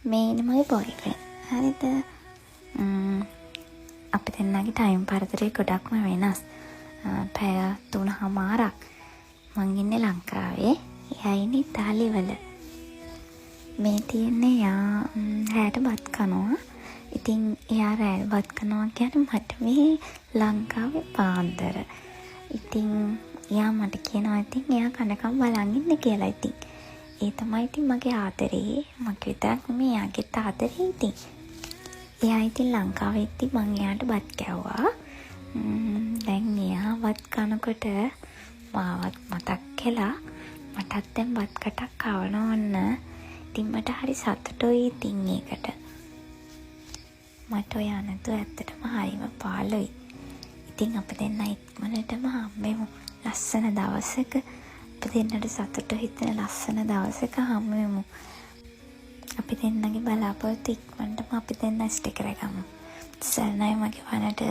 මේ ඉන්නේ මගේ බොයිෆ්‍රෙන්ඩ්. හරිද? අපි දෙන්නගේ ටයිම් පරතරය ගොඩක්ම වෙනස්. පැය 3.5ක්. මං ඉන්නේ ලංකාවේ. එයා ඉන්නේ ඉතාලි වල. මේ තියෙන්නේ එයා රෑට බත් කනවා. ඉතින් එයා රෑ බත් කනවා කියන්නේ මට මේ ලංකාවේ පාන්දර. ඉතින් එයා මට කියනවා ඉතින් එයා කනකම් බලන් ඉන්න කියලා ඉතින්. ඒ තමයි ඉතින් මගේ ආදරේ. මගේ විතරක් නෙමෙයි එයාගෙත් ආදරේ ඉතින්. එයා ඉතින් ලංකාවේ ඉද්දි මං එයාට බත් කැව්වා. දැන් එයා බත් කනකොට මාවත් මතක් වෙලා මටත් දැන් බත් කටක් කවනවා ඔන්න. ඉතින් මට හරි සතුටුයි ඉතින් ඒකට. මට ඔයා නැතුව ඇත්තටම හරිම පාළුයි. ඉතින් අපි දෙන්නා ඉක්මනටම හම්බෙමු. ලස්සන දවසක අපි දෙන්නට සතුටු හිතෙන ලස්සන දවසක හමුවෙමු. අපි දෙන්නගේ බලාපොරොත්තු ඉක්මනටම අපි දෙන්නා ඉෂ්ට කරගමු. සරණයි මගේ වනට.